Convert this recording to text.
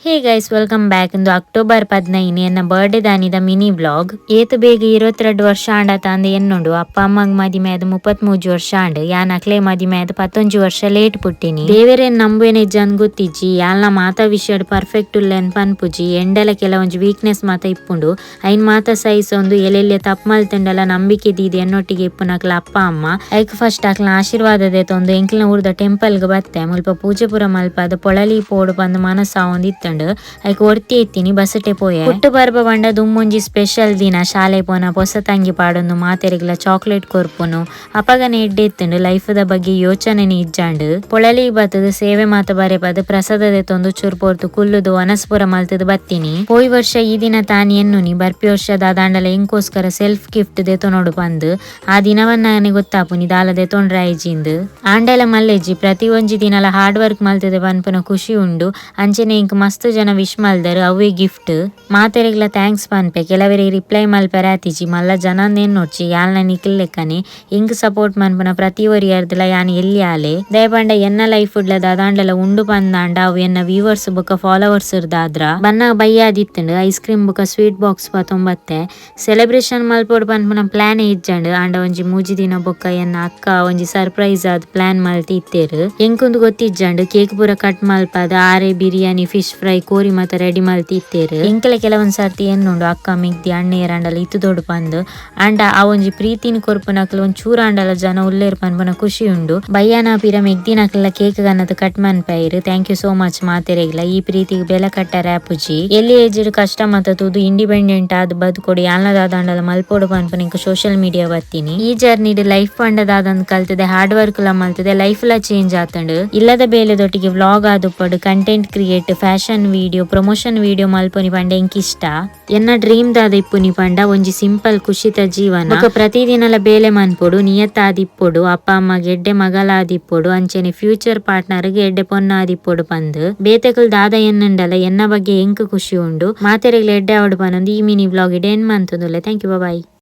Hey guys, welcome back. ಇಂದು October 15 ಎನ್ನ birthday ದಾನಿದ mini vlog. ಏತು ಬೇಗ 22 ವರ್ಷ ಆಂಡ ತಾಂದು ಎನ್ನುಂಡು. ಅಪ್ಪ ಅಮ್ಮಗ್ ಮದಿಮೆ ಅದು 33 ವರ್ಷ ಆಂಡ್. ಯಾನ್ ಅಕ್ಲೆ ಮದಿಮೆ ಅದು 19 ವರ್ಷ ಲೇಟ್ ಪುಟ್ಟಿನಿ. ದೇವೆರೇನ್ ನಂಬುವೆನ್ ಇಜ್ಜಂದ್ ಗೊತ್ತಿಜ್ಜಿ. ಯಾಲ್ನ ಮಾತ ವಿಷಯಡ್ ಪರ್ಫೆಕ್ಟ್ ಉಲ್ಲೆನ್ ಪನ್ಪುಜಿ. ಎಂಡಲ ಕೆಲವೊಂಜಿ ವೀಕ್ನೆಸ್ ಮಾತ ಇಪ್ಪುಂಡು. ಐನ್ ಮಾತ ಸೈಸೊಂದು ಎಲ್ಲೆಲ್ಲೆ ತಪ್ಪು ಮಲ್ತುಂಡಲ ನಂಬಿಕೆ ದೀದ್ ಎನ್ನೊಟ್ಟಿಗೆ ಇಪ್ಪುನಕ್ಲ ಅಪ್ಪ ಅಮ್ಮ. ಐಕ್ ಫಸ್ಟ್ ಅಕ್ಲ ಆಶೀರ್ವಾದ ದೆತೊಂದು ಎಂಕ್ಲ್ನ ಊರ್ದ ಟೆಂಪಲ್ ಗ್ ಬತ್ತೆ. ಮುಲ್ಪ ಪೂಜೆ ಪೂರ ಮಲ್ಪಾದ್ ಪೊಳಲಿ ಪೋಡು ಪಂದ್ ಮನಸ್ಸಾವೊಂದು ಇತ್ತುಂಡು. ಐಕ್ ಒರ್ತಿ ಇತ್ತಿನಿ ಬಸ್ಟೆ ಪೋಯೆ. ಪುಟ್ಟು ಪರ್ಬ ಪಂಡ ದುಮ್ಮೊಂಜಿ ಸ್ಪೆಷಲ್ ದಿನ. ಶಾಲೆ ಪೋನ ಪೊಸ ತಂಗಿ ಪಾಡೊಂದು ಮಾತೆರಿಗ್ಲ ಚಾಕ್ಲೇಟ್ ಕೊರ್ಪುನು. ಅಪಗನೆ ಎಡ್ಡೆ ಇತ್ತುಂಡು. ಲೈಫ್ ದ ಬಗ್ಗೆ ಯೋಚನೆನೆ ಇಜ್ಜಾಂಡ್. ಪೊಳಲಿ ಬತ್ತದು ಸೇವೆ ಮಾತ ಬರೆಪದ್ ಪ್ರಸಾದ ದೆತೊಂದು ಚೂರು ಪೊರ್ತು ಕುಲ್ಲುದು ವನಸ್ ಪೂರ ಮಲ್ತುದು ಬತ್ತಿನಿ. ಪೋಯಿ ವರ್ಷ ಈ ದಿನ ತಾನಿ ಎನ್ನುನಿ ಬರ್ಪಿ ವರ್ಷ ದಾದಾಂಡಲ ಎಂಕೋಸ್ಕರ ಸೆಲ್ಫ್ ಗಿಫ್ಟ್ ದೆತೊನೊಡು ಪಂದ್. ಆ ದಿನವನ್ನಾನೆ ಗೊತ್ತಾಪುನಿ ದಾಲ ದೆತೊಂಡ್ರೆ ಆಯ್ಜಿಂದ್. ಆಂಡಲ ಮಲ್ಲೆಜ್ಜಿ ಪ್ರತಿ ಒಂಜಿ ದಿನಲ ಹಾರ್ಡ್ ವರ್ಕ್ ಮಲ್ತುದು ಪನ್ಪುನ ಖುಷಿ ಉಂಡು. ಅಂಚನೆ ಎಂಕ್ ಮಸ್ತ್ ಜನ ವಿಶ್ ಮಲ್ದರ್ ಅವ್ವೇ ಗಿಫ್ಟ್. ಮಾತೆರೆಗ್ಲ thanks ಪನ್ಪೆ. ಕೆಲವೆರೆಗ್ ರಿಪ್ಲೈ ಮಲ್ಪೆರೆ ಆತಿಜಿ. ಮಲ್ಲ ಜನ ಎನ್ನೊಡ್ಚಿ ಯಾಲ್ನ ನಿಕ್ಲ್ ಲೆಕ್ಕನೆ ಎಂಕ್ ಸಪೋರ್ಟ್ ಮನ್ಪುನ ಪ್ರತಿ ಒರಿಯರ್ದಲ ಯಾನ್ ಎಲ್ಯಾಲೆ. ದಯಪಂಡ ಎನ್ನ ಲೈಫ್ ಡ್ಲ ದಾದಾಂಡಲ ಉಂಡು ಪಂದಾಂಡ ಅವು ಎನ್ನ ವ್ಯೂವರ್ಸ್ ಬೊಕ ಫಾಲೋವರ್ಸ್ ರ್ದಾದ್ರ. ಬನ್ನ ಬಯ್ಯಾದಿತ್ತುಂಡು. ಐಸ್ ಕ್ರೀಮ್ ಬೊಕ ಸ್ವೀಟ್ ಬಾಕ್ಸ್ ಪತೊಂಬತ್ತೆ. ಸೆಲೆಬ್ರೇಷನ್ ಮಲ್ಪೊಡು ಪನ್ಪುನ ಪ್ಲಾನ್ ಇಜ್ಜಂಡ್. ಆಂಡ ಒಂಜಿ ಮೂಜಿ ದಿನ ಬೊಕ್ಕ ಎನ್ನ ಅಕ್ಕ ಒಂಜಿ ಸರ್ಪ್ರೈಸ್ ಆದ್ ಪ್ಲಾನ್ ಮಲ್ತಿ ಇತ್ತೆರ್. ಎಂಕೊಂದು ಗೊತ್ತಿಜ್ಜಂಡ್. ಕೇಕ್ ಪೂರ ಕಟ್ ಮಲ್ಪಾದ್ ಆರೆ ಬಿರಿಯಾನಿ ಫಿಶ್ ಫ್ರೈ ಕೋರಿ ಮಾತ ರೆಡಿ ಮಲ್ತಿ ಇತ್ತೆರ್. ಎಂಕಲೆ ಕೆಲವೊಂದ್ ಸರ್ತಿ ಎನ್ನುಂಡು ಅಕ್ಕ ಮಿಗ್ದಿ ಅಣ್ಣೇರಂಡಲ ಇತ್ತುದೊಡು ಪಂದ್. ಆಂಡ ಆ ಒಂಜಿ ಪ್ರೀತಿನ ಕೊರ್ಪುನಕ್ಲು ಒಂದ್ ಚೂರಾಂಡಲ ಜನ ಉಲ್ಲೇರ್ ಪನ್ಪುನ ಖುಷಿ ಉಂಡು. ಬಯ್ಯಾನ ಪಿರ ಮೆಗ್ದಿನಕ್ಲ ಕೇಕ್ ಗನ್ನದ ಕಟ್ ಮನ್ಪೈರ್. Thank you so much ಮಾತೆರೆಗ್ಲ. ಈ ಪ್ರೀತಿಗ್ ಬೆಲೆ ಕಟ್ಟರೆ ಆಪುಜಿ. ಎಲ್ಲಿ ಏಜ್ ಕಷ್ಟ ಮಾತ ತೂದು ಇಂಡಿಪೆಂಡೆಂಟ್ ಆದ್ ಬದುಕೊಡು ಯಾಲ್ನ ದಾದಾಂಡಲ ಮಲ್ಪೊಡು ಪನ್ಪುನ ಇಂಕ್ ಸೋಷಿಯಲ್ ಮೀಡಿಯಾ ಬತ್ತೀನಿ. ಈ ಜರ್ನಿ ಲೈಫ್ ಪಂಡ ದಾದಂದ್ ಕಲ್ತದೆ, ಹಾರ್ಡ್ ವರ್ಕ್ ಲ ಮಲ್ತದೆ, ಲೈಫ್ ಲ ಚೇಂಜ್ ಆತಂಡ್. ಇಲ್ಲದ ಬೇಲೆದೊಟ್ಟಿಗೆ ವ್ಲಾಗ್ ಆದುಪ್ಪಡು, content create, fashion video, promotion video ಮಲ್ಪುನಿ ಪಂಡ ಎಂಕ್ ಇಷ್ಟ. ಎನ್ನ ಡ್ರೀಮ್ ದಾದ ಇಪ್ಪುನಿ ಪಂಡ ಒಂಜಿ ಸಿಂಪಲ್ ಖುಷಿತ ಜೀವನ. ಬೊಕ ಪ್ರತಿದಿನಲ ಬೇಲೆ ಮನ್ಪೊಡು, ನಿಯತ್ತಾದಿಪ್ಪೊಡು, ಅಪ್ಪ ಅಮ್ಮಗ್ ಎಡ್ಡೆ ಮಗಲಾದಿಪ್ಪೊಡು, ಅಂಚನೆ ಫ್ಯೂಚರ್ ಪಾರ್ಟ್ನರ್ ಗ್ ಎಡ್ಡೆ ಪೊನ್ನಾದಿಪ್ಪೊಡು ಪಂದ್. ಬೇತೆಕುಲ್ ದಾದ ಎನ್ನುಂಡಲ ಎನ್ನ ಬಗ್ಗೆ ಎಂಕ್ ಖುಷಿ ಉಂಡು. ಮಾತೆರೆಗ್ಲ ಎಡ್ಡೆ ಆವಡ್ ಪನೊಂದು ಈ ಮಿನಿ ವ್ಲಾಗ್ ಇಡೆ ಎಂಡ್ ಮಂತೊಂದುಲ್ಲೆ. Thank you, bye.